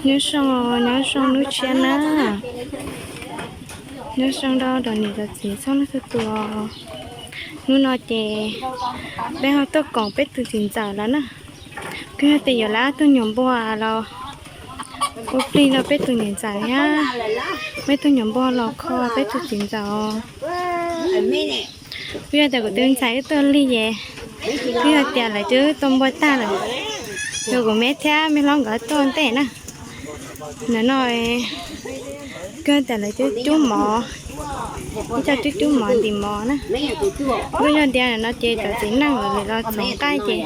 Nyob zoo, nyob zoo hnub tshiab na. Nyob zoo rau niam rau txiv txhua leej txhua tus. Hnub no ces peb ho tuaj koom peb tus txiv ntxawm lawm na. Kuj yog tias yuav lawv ob tug nyuam npua los ua plig rau peb tus niam ntxawm thiab, peb tug nyuam npua los kho peb tus txiv ntxawm. Kuj yog tias kuv tus ntxhais wb tuaj lig ces kuj yog tias lawv twb tua npua tag lawm, yog kuv me thiab me hlob nkawd tuaj ntej na. Nim no kuj yog tias lawv twb cub mov, ib co twb cub mov ntim mov na. Kuj yog tias nim no ces cov txiv neej lawv los txhoov nqaij ces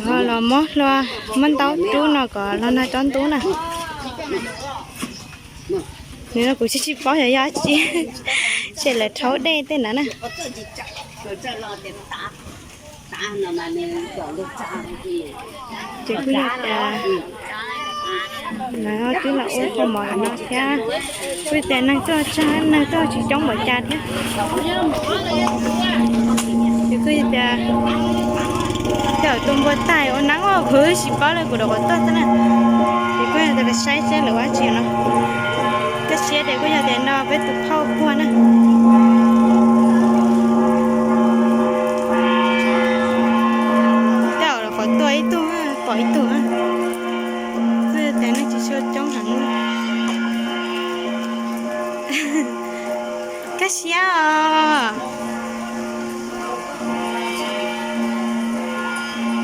ho los muab hlua, muab ntaub rub no kom los nag tsob ntub na. Nim no kuv tsis tsis paub xyov yog dab tsi, ces lawv rhaub dej tej ntawd na. Ces kuj yog tias lawv twb los ua kua mov no thiab, kuj yog tias neeg tuaj tsawg, neeg tuaj tsis coob npaum cas thiab. Ces kuj yog tias tej zaum tua npua tag ua neeb ua kuv tsis paub li, kuv rov qab tuaj xwb na. Ces kuj yog tias saib seb lawv ua dab tsi no. Kaj siab tias kuj yog tias no peb tus phauj puag na. Tej zaum rov qab tuaj ib tug, pom ib tug. Kuj yog tias neeg tsis tshua coob heev. Kaj siab os.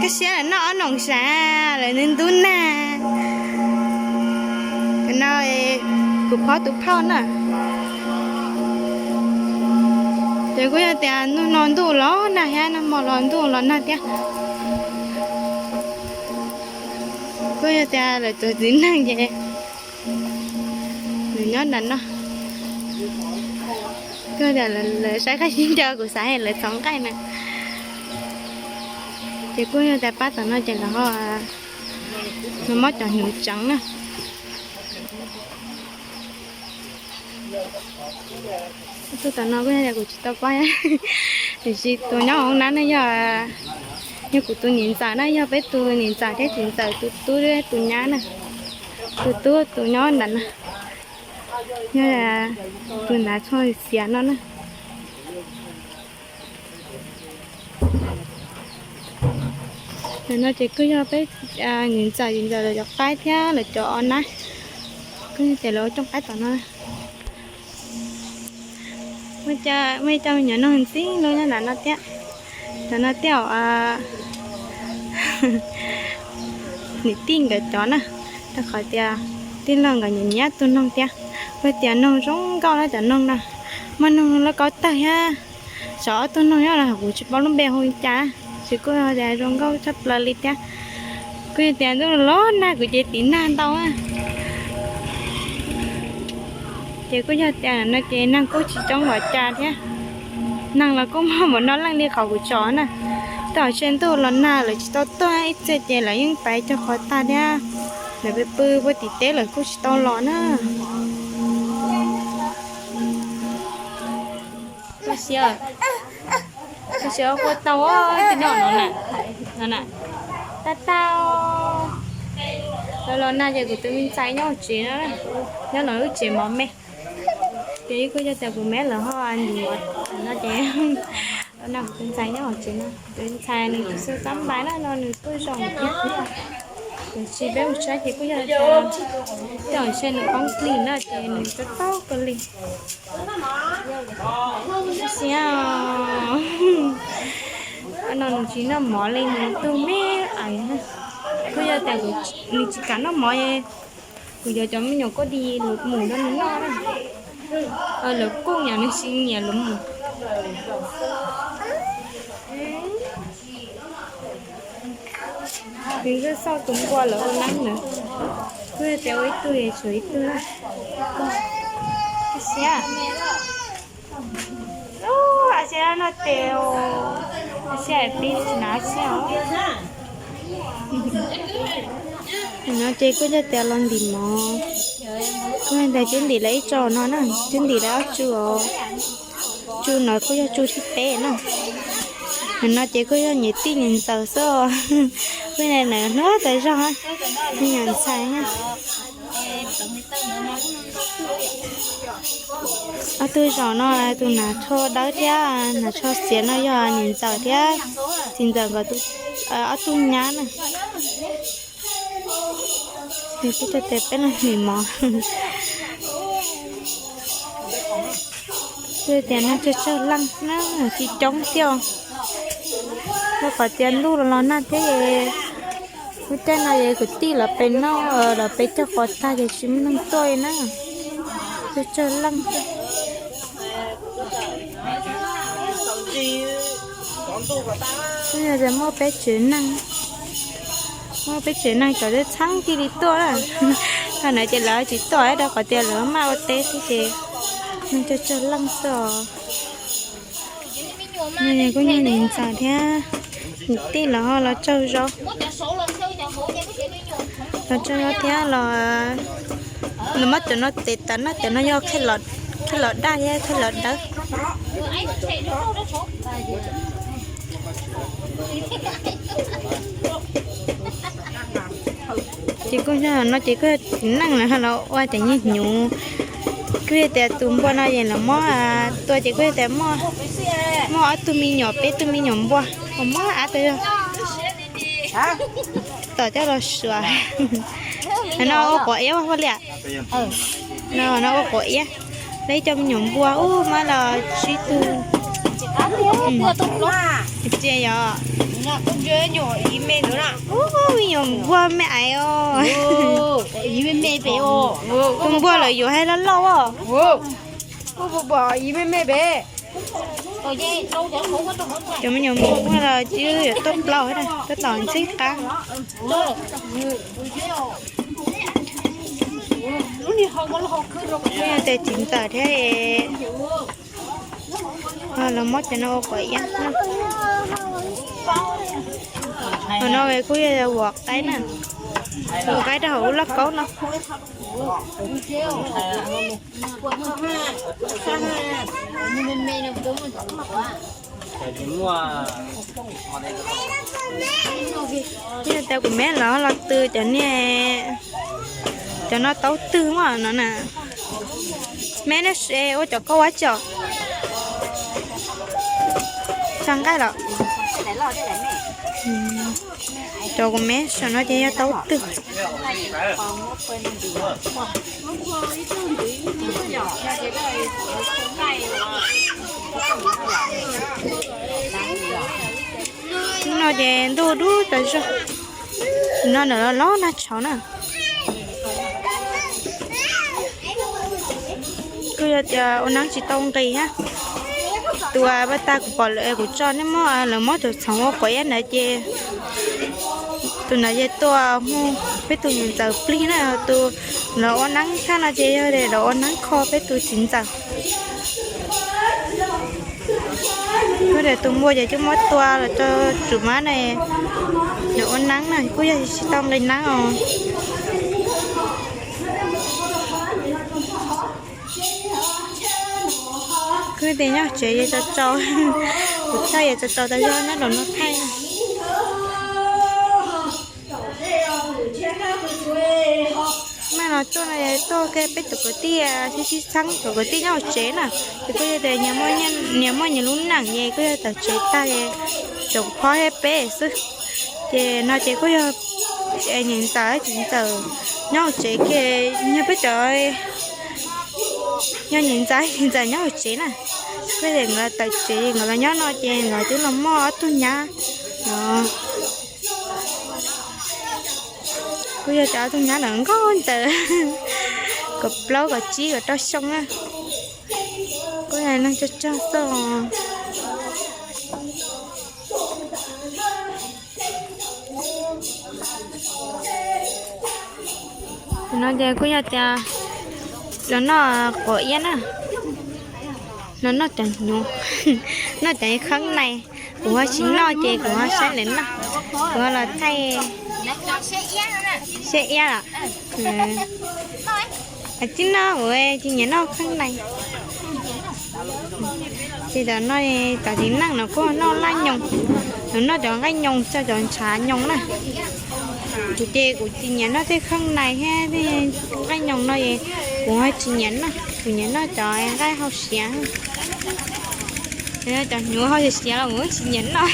Kaj siab lawm noj ob noom sav lawm nws ntub nag. Tam no kuv phob tus phauj na. Ces kuj yog tias nag hmo ntuj los nag thiab, nag hmo los ntuj los nag thiab. Kuj yog tias lawv tus txiv neej ces nws nyob nram no. Kuj yog tias lawv saib qab sib ncaws, kuv xav hais lawv txhoov nqaij na. Ces kuj yog tias pab tom no ces lawv ho muab cov hnyuv tseev na. Tuaj tom no kuj yog tias kuv tsis tau paub, tiam sis tus nyob hauv nab ne yog, yog kuv tus niam ntxawm na, yog peb tus niam ntxawm thiab txiv ntxawm tus tub thiab tus nyab na. Tus tub tus nyob nram no, yog tus hnav tsho xiav no na. Tam no ces kuj yog peb niam ntxawm txiv ntxawm lawv cov qaib thiab lawv cov o nab, kuj yog tias lawv ua cooj qaib tom no. Muaj ib co me nyuam noog ntxim hlub nyob nram no thiab. Tam no tej zaum niam tij nkawd cov na, rau qhov tias tij laug nkawd nyiam nyiam tus noog thiab. Kuj tias noog zoo nkauj na, cov noog no muaj noog loj kaub tawg thiab. Tsov ob tug noog nyob los kuv tsis paub lub npe hu li cas, tsis kuj tias zoo nkauj tshaj plaws li thiab. Kuj yog tias ntuj los nag kuv ces tiv nag ntau. Ces kuj yog tias no ces neeg kuj tsis coob npaum cas thiab. Neeg los kuj muaj npaum no leej li qhov kuv tsom na. Tej zaum ntuj los nag lawv tsis tau tuaj, ib txhia ces lawv yeej pais cog qhov tag thiab. Lawv pw pw puag tim teb lawm kuj tsis tau los na. Koj siab, koj siab ua tau tus nyob no na, no na, tau tau. Los los nag ces kuv tus me ntxhais nyob hauv tsev no, nyob no lub tsev mov me. Ces ib kuj yog tias kuv me lawv ho ntim mov no ces los nag kuv tus ntxhais nyob hauv tsev no. Kuv tus ntxhais nws tsis xu tab npais na, no nws kuj zoo thiab. Tiam sis peb mus saib ces kuj yog tias tej zaum ntshe nws poob plig na ces nws tau tau kawg li. Siab, no nws tsis noj mov li, nws tug me ais. Kuj yog tias nws tsis kam noj mov, kuv yuav cov me nyuam koj di mus rau nws noj na. Lawv kuj nyiam nws, tsis nyiam lawv mus. Nws twb xauj tus npua lawv ua neeb ntawd. Kuj yog tias ua ib tug es tshuav ib tug na. Siab, siab no tes, siab pib tsis hnav siab os. No ces kuj yog tias los ntim mov, kuj yog tias twb ntim lawv ib tso no na, twb ntim lawv ob tsu os. Tsu no kuj yog tsu thib peb na. No ces kuj yog niam tij niam ntxawm xwb os. Kuj hnub tas zog, me nyuam ntxhais. Ob tug zaum no tus hnav tsho dawb thiab hnav tsho xiav no yog niam ntxawm thiab txiv ntxawm nkawd ob tug nyab na. Nws kuj tau tes peb los hnim mov. Kuj tias nag tsawg tsawg leej na, tsis coob thiab. Rau qhov tias ntuj los los nag thiab, lub caij no es kwv tij lawv pem noj lawv pem cog qos tag ces tsis muaj neeg tuaj li na. Tsawg tsawg leej. Yog tias muaj peb tsev neeg, muaj peb tsev neeg cov txheeb thiaj li tuaj na. Thaum ntawd ces lawv tsis tuaj rau qhov tias lawv maj ua teb xwb ces neeg tsawg tsawg leej xwb os. Kuj yog niam ntxawm thiab niam tij lawv ho los tsaug zog, los tsaug zog thiab los, los muab cov no txiav tas na, cov no yog qhej los daj thiab qhej los dawb. Ces kuj yog no ces kuj yog txiv neej lawv ho los ua cov nyuag hnyuv. Kuj yog tias tus npua no es lawv muab tua ces kuj yog tias muaj ob tug me nyuam peb tug me nyuam npua uas muab av tas zog tom coj los suav. No ua quav iab ua li no, no ua quav iab. Lawv ib co me nyuam npua ub muab los tsib tug. Tsis yog me nyuam npua me aiv os. Tus npua lawv yuav hais loj loj os. Cov me nyuam npua los twb yuav tuaj plaub, tuaj tom ntxhib qab. Tes txiv ntxawm thiab, los muab cov no ua quav iab. Qhov no kuj yog vov qaib na, vov qaib rau hauv lub lauj kaub no. Yog tias kuv me los los tw cov niag, cov no tau twg mas no na. Me ne ua cov koj ua tso. Txog nqaij los. Cov kuv me saum no ces yog tau twg. Hnub no ces ntuj dub tas zog. Nim no ntawm los los nag tshauv na. Kuj yog tias ua neeb tsis tau nqis na. Tus uas paj tag kuv pom lawv kuv tso nej muab lawv muab cov txhoov ua quav iab ntawd ces tus ntawd ces tuaj hu peb tus niam ntxawm plig na, tus los ua neeb thaj no ces yog los ua neeb kho peb tus txiv ntxawm. Kuj tias tus npua ces coj muab tua los rau tsum mab na, los ua neeb na, kuj yog tsis tau nqis neeb os. Kuj tias nyob tsev yog tso tsau, kuv thaij yog tso tsau tas zog nyob rau no thaij. Maj los tuaj no tuaj kiag peb cov kwv tij sib sib txheeb cov kwv tij nyob hauv tsev na, ces kuj yog tias nyias muaj nyias lub neej ces kuj yog tawm tsev tag es tsuas phob thiab peb xwb. Ces no ces kuj yog niam ntxawm txiv ntxawm nyob hauv tsev kiag, yog peb cov, yog niam ntxawm txiv ntxawm nyob hauv tsev na, kuj yog nkawd tawm tsev nkawd los nyob no ces nkawd twb los muaj ob tug nyab no. Kuj yog cov ob tug nyab lawv nkauj ntxawm, kaum plaub kaum tsib kaum rau xyoo na. Kuj yog neeg tsawg tsawg xwb. No ces kuj yog tias los noj quav iab na, los noj cov hnyuv, noj cov kheeb na. Kuv ho tsis noj ces kuv ho saib lawv noj, kuv ho los thaij. Siab iab los? Tsis noj, kuv tsis nyiam noj kheeb na. Ces tam no, tam txiv neej no kuj noj laj nyoos. Nws noj cov nqaij nyoos, cov ntshav nyoos na. Kuv ces kuv tsis nyiam noj tej kheej nais thiab tej nqaij nyoos no es kuv tsis nyiam noj, kuv nyiam noj cov nqaij hau siav. Cov hnyuv hau siav siav los kuv tsis nyiam noj.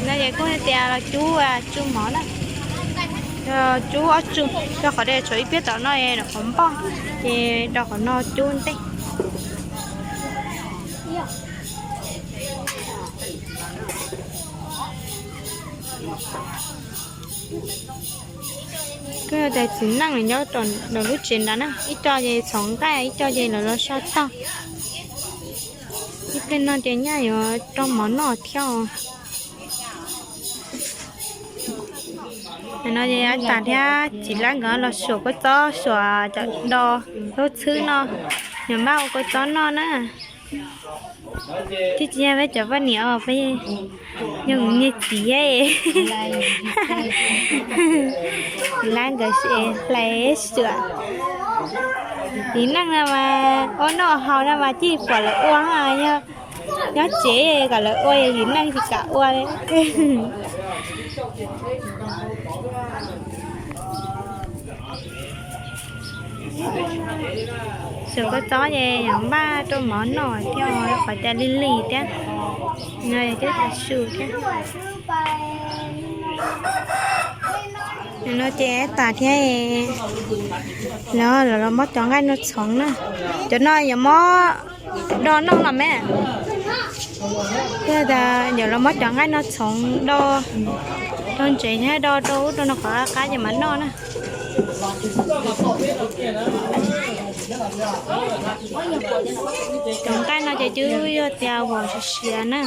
No ces kuj tias los cub tsu mov na. Cub ob tsu, rau qhov tias tshuav ib pliag tom no es qhov npoj, ces rau qhov no cub ntej. Kuj yog tias txiv neej nyob rau lub tsev nrad na, ib co ces txhoov nqaij, ib co ces lawv los so tog. Ib pliag no ces nyaj yuav rau mov noj thiab. No ces Ab Tag thiab txiv Lab nkawd los suam kua txob, suam cov do lub txhwb no, nws npaj ua kua txob noj na. Twb tsis yog peb cov poj niam os, peb yog niag txiv. Lab nkawd hlais suam. Txiv neej no mas ua noj haus no mas tsis pom lawv ua, yog nyob tsev kom lawv ua, yog txiv neej tsis kam ua. Suam kua txob ces yuav npaj rau mov noj thiab, qhov cas lig lig thiab. No twb tas su thiab. No ces Ab Tag thiab lawv los muab cov nqaij no txhoov na. Cov no yuav muab do noj los me. Yog tas yuav los muab cov nqaij no txhoov do, do ntsev thiab do rau ub rau no qhov qab ces mam noj na. Cov nqaij no ces twb yog tias vos siav siav na.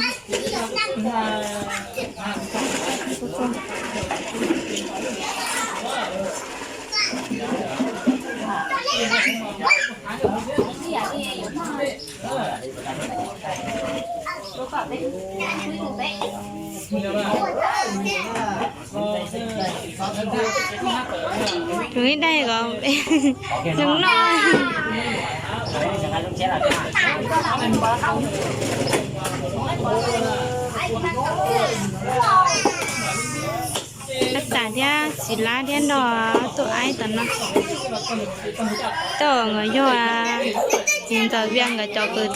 Tus ib daig ko zoo noj. Ab Tag thiab txiv Lab thiab nrog Tub Aib tom no. Tej zaum nkawd yog Ntxawm Vias nkawd cov kwv,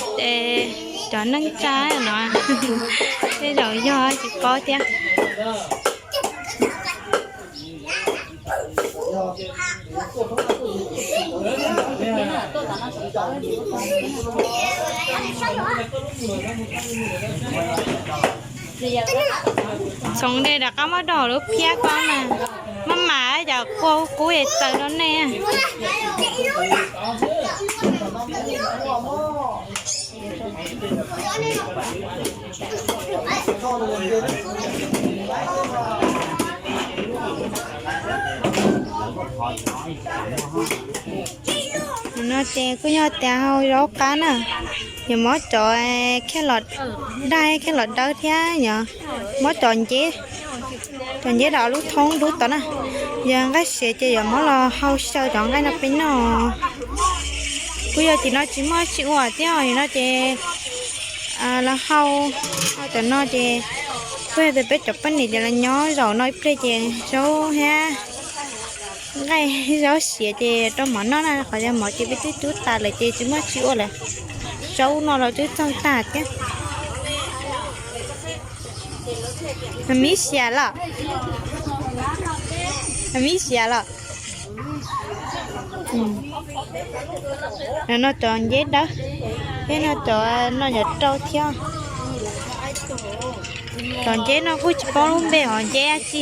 cov neej tsa no, tej zaum yog tsis paub thiab. Txhoov de rov qab muab rau hauv lub phiab ko na. Maj mam cov kua kub es txaws rau nej. No ces kuj yog tias hau zaub qab na, yuav muab cov khe los daj khe los dawb thiab yog muab cov nceb, cov nceb rau lub thoob dub tod na. Yog nqaij siav ces yuav muab los hau xyaw cov nqaij no peb noj. Kuj yog tim no tsis muaj tsis ua thiab os, no ces los hau, hau cov no ces kuj yog tias peb cov poj niam ces los nyob zaum no ib pliag ces zaub thiab nqaij zaub siav ces rau mov noj na, qhov tias mov ces peb twb cub tas lawm ces tsis muaj tsis ua lawm. Zaub no los twb txaug tag thiab. Mib siav los, mib siav los. No cov nceb dawb, thiab no cov no cov rau thiab. Cov nceb no kuj tsis paub lub npe hov nceb dab tsi.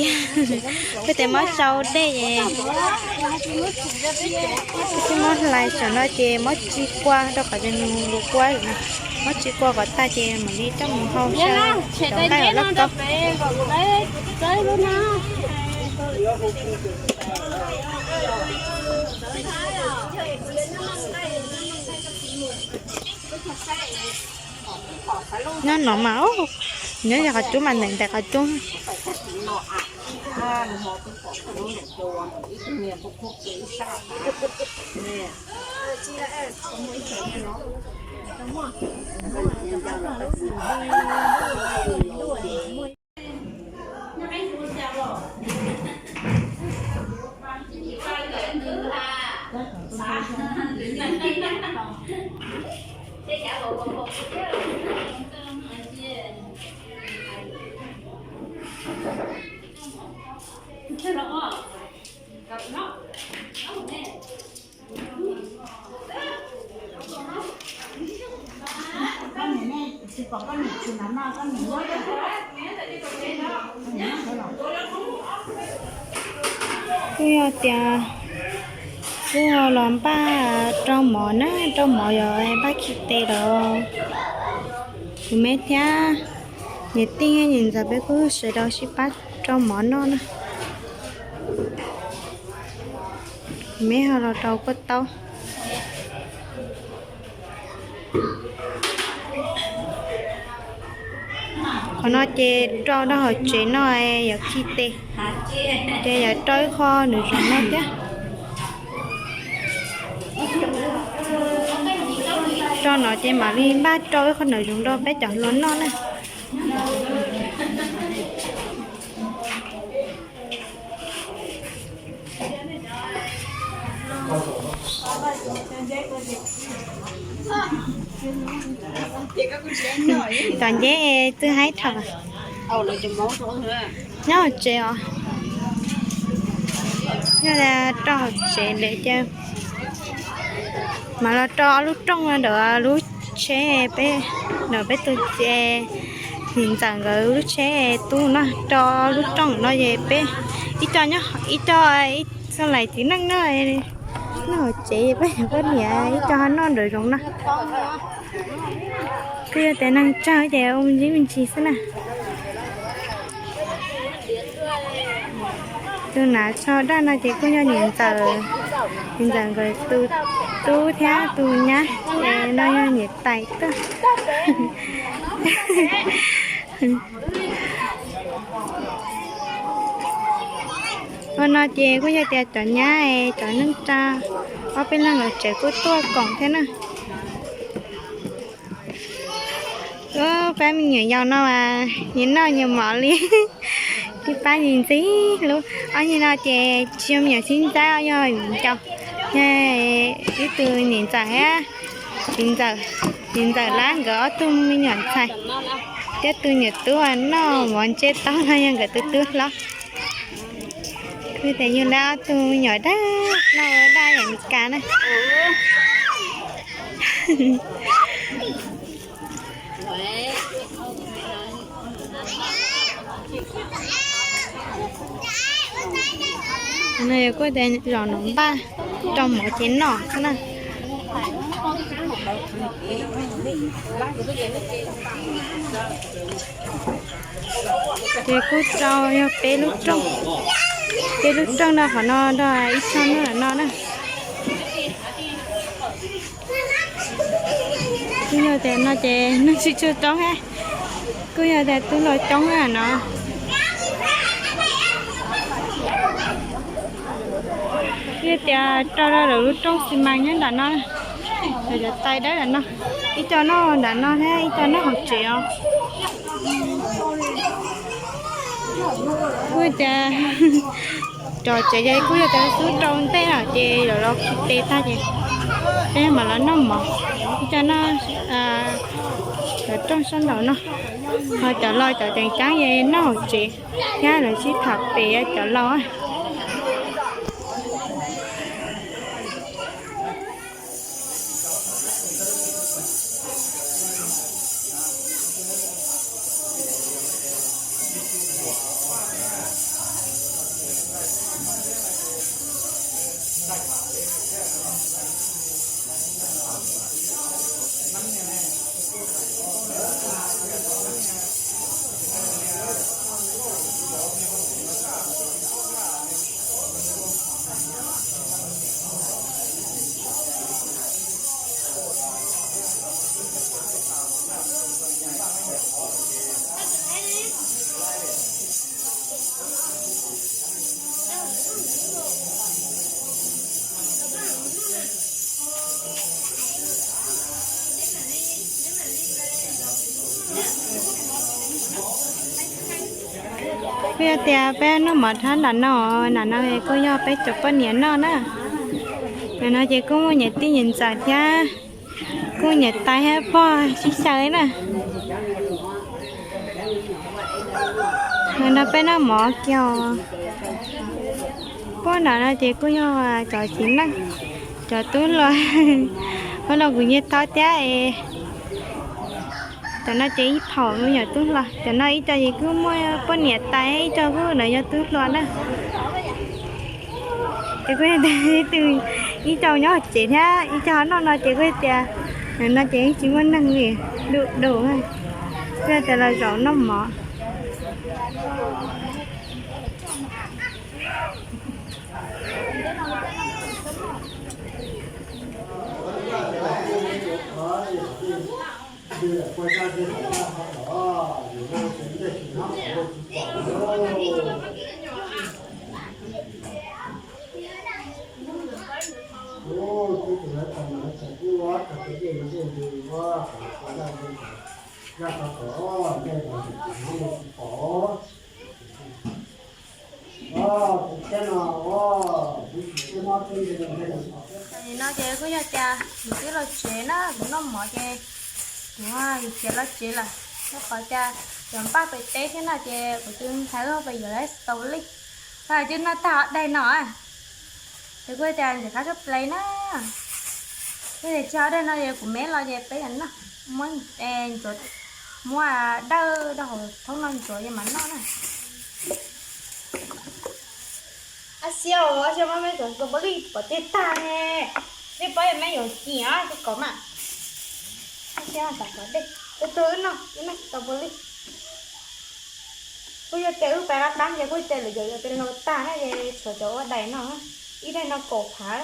Kuj tias muab sau dej es, kuj muab hlais saum no ces muab tsi kua rau qhov tias nws nkaus kua, muab tsi kua kom tag ces mam li coj mus hau xyaw cov nqaij hauv lauj kaub. Nyob no mas, nyob yog qhov cub mas ntev ntev qhov cub. Kuj yog tias kuj los npaj rau mov na, rau mov yog npaj khi tes los. Kuv me thiab niam tij niam ntxawm peb kuj sawv daws sib pab rau mov noj na. Kuv me ho los rau kua taub. Qhov no ces rau rau hauv tsev no, yuav khi tes, ces yuav rau ib qho nraum zoov no thiab. Rau no ces mam li npaj rau ib qho nraum zoov rau peb cov hluas noj na. Tom nceb twb haib dhau. Nyob hauv tsev os. Yog rau hauv tsev lawm ces mam los rau ob lub rooj ntawm lub tsheb peb, ntawm peb tus txiv, niam ntxawm nkawd lub tsheb tub no, rau ob lub rooj no ces peb ib co nyob, ib co ib txoj lais txiv neej no, noj hauv tsev, peb poj niam ib co ho noj nraum zoov no. Kuj yog tias neeg tsawg ces ua me ntsis me ntsis xwb na. Tus hnav tsho daj no ces kuj yog niam ntxawm, niam ntxawm nkawd tus tub thiab tus nyab, ces no yog niam tais tuaj. Ua no ces kuj yog tias cov nyab es cov neej tsa ob peb leeg los tsev kuj tuaj koom thiab na. Ub, pab me nyuam yaus no mas nyias noj nyias mov li, tib pab ntxim ntxim hlub. Ob nyuag no ces tsis yog me nyuam sib ntxaib, yog viv ncaus, yog ib tug niam ntxawm thiab txiv ntxawm, txiv ntxawm lab nkawd ob tug me nyuam ntxhais thiab tus niam tub noj mov ntse tau no yog nkawd tus tub hlob. Kuj tias yug lawv ob tug me nyuam dawb, noj daj yam Meskas na. No yog kuj tias zaum no npaj rau mov ces noj xwb na. Ces kuj rau yog peb lub rooj, peb lub rooj no qhov no rau ib txhia noj no na. Kuj yog tias no ces neeg tsis tshua coob, kuj yog tias tub hluas coob na no. Kuj yog tias rau rau lawv lub rooj xi mas nyob nram no, lawv cov tais dawb nram no, ib co noj nram no thiab ib co noj hauv tsev os. Kuj tias cov tsev ces kuj yog tias xub rau ntej lawm ces lawv los khi tes tag ces peb mam los noj mov, ib co noj lawv rooj sab nraud no, ho cov laus cov ceev ceev ces noj hauv tsev thiab lawv sib tham pem cov laus. Kuj yog tias peb noj mov rau nram no, nram no kuj yog peb cov poj niam noj na. Nram no ces kuj muaj niam tij niam ntxawm thiab, kuj niam tais thiab pog sib xyaw na. Nram no peb noj mov kiag. Puag nram no ces kuj yog cov txiv neej, cov tub hluas. Puag no kuv nyiag tau thiab es. Cov no ces ib phaum me nyuam tub hluas, cov no ib co ces kuj muaj poj niam tais, ib co kuj lawv yog tub hluas na. Ces kuj yog tias ib tug, ib co nyob hauv tsev thiab ib co noj no ces kuj yog tias, no ces tsis muaj neeg li, du du, kuj yog tias los zaum noj mov. Tam sim no ces kuj yog tias kuv twb los tsev na, kuv noj mov ces kuv yuav khiav los tsev lawm. Rau qhov tias cov npaj pem teb thiab no ces kuv tus ntxhais pem yuav lawv strawberry, thaum twb noj tag ob daim no. Ces kuj tias ntxim qab tshaj plaws na. Kuj tias tsis ob daim no ces kuv me los ces peb yuav noj, muab, muab dawj rau hauv thoob no ntxuav ces mam noj na. Ab, xiab os, xiab, muab me cov strawberry pov tseg tag ne. Nej paub yog me yuav kim os, ces kom mas. Ab, xiab, tam kom dej, tus twg wb noj, wb noj strawberry. Kuj yog tias wb pais qab tab ces kuj tias lawv yuav yuav tes laus tag na, ces tshuav cov ua daim no, ib daim no kaum phav.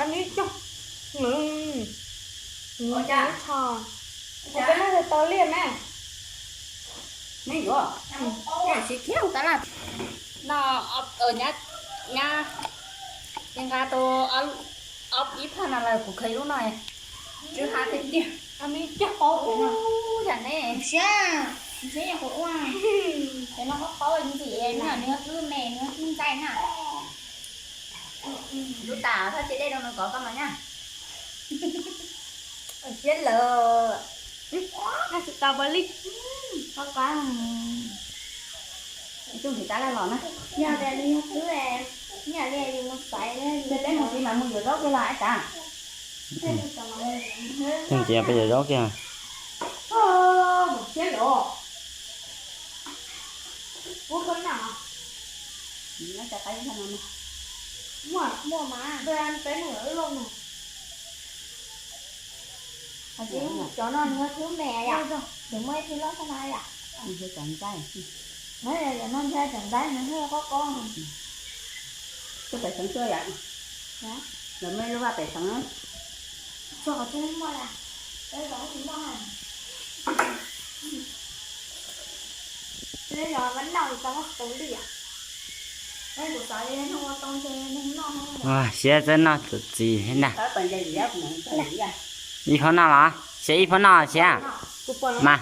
Ab, nws cog, nws, nws cog, ua cas noj tau liaj me. Me yuav, siv thiab tas laj. No, nyab, nyab, ces nqa tau ob ib phaj no lawm kuv khaws lub no, tsw ha tiag tiag. Ub, yam ne, siab, siab yog kuv ua, ces no qaub qaub ntxim, nws yog hlwb me, nws yog hlwb ntxaij na. Lub tas thaj tse dej rau nws kov koj mas nyab. Siab lawm. Noj strawberry. Qab qab. Ib tug nrhiav tab laj los na. Yog tias nws yog hlwb, nyiam li yus mus xaiv, peb mus txiv mas mus yuav zaub kiag los ib tas. Tus ntxiv peb yuav zaub kiag. Mus thiab los. Ub, koj noj. Muaj, muaj mas, peb mus loj no. Cov no nws yog hlwb me yom, nws muaj ib tug loj tshaj no yom. Cov ntxaij, cov no ntshe cov ntxaij nws thiaj qaub qaub. Tuaj pem xeev tuaj yom. Lawv muaj ib lub vaj pem xeev. Tsuas qhov twg muaj na, peb zos tsis muaj. Peb zos mas noj tau tus liam. Kuv xav li neeg ua tau ntshe neeg noj. Siab txawj noj tus txiv thiab ntag. Ib phab noj los? Siab ib phab noj siab. Mas, mas,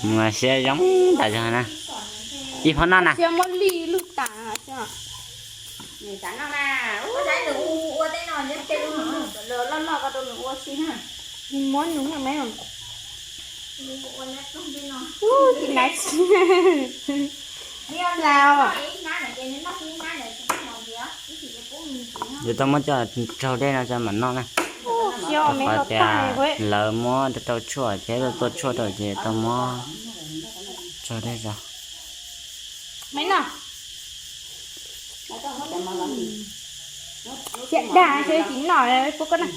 mas siab zoo tas zog na. Ib phab noj na. Muab nws me. Ub, ib nab tsi. Lau. Yuav tau muab coj raug dej no tso mam noj na. Rau qhov tias lawv muab rau tshuaj thiab tuaj tshuaj rau ces tau muab raug dej tso. Thiab dag xwb tsis noj puab koj na.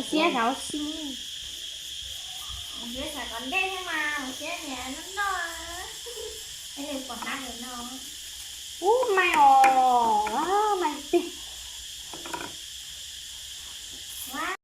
Siab xav ua si. Ub, mai os.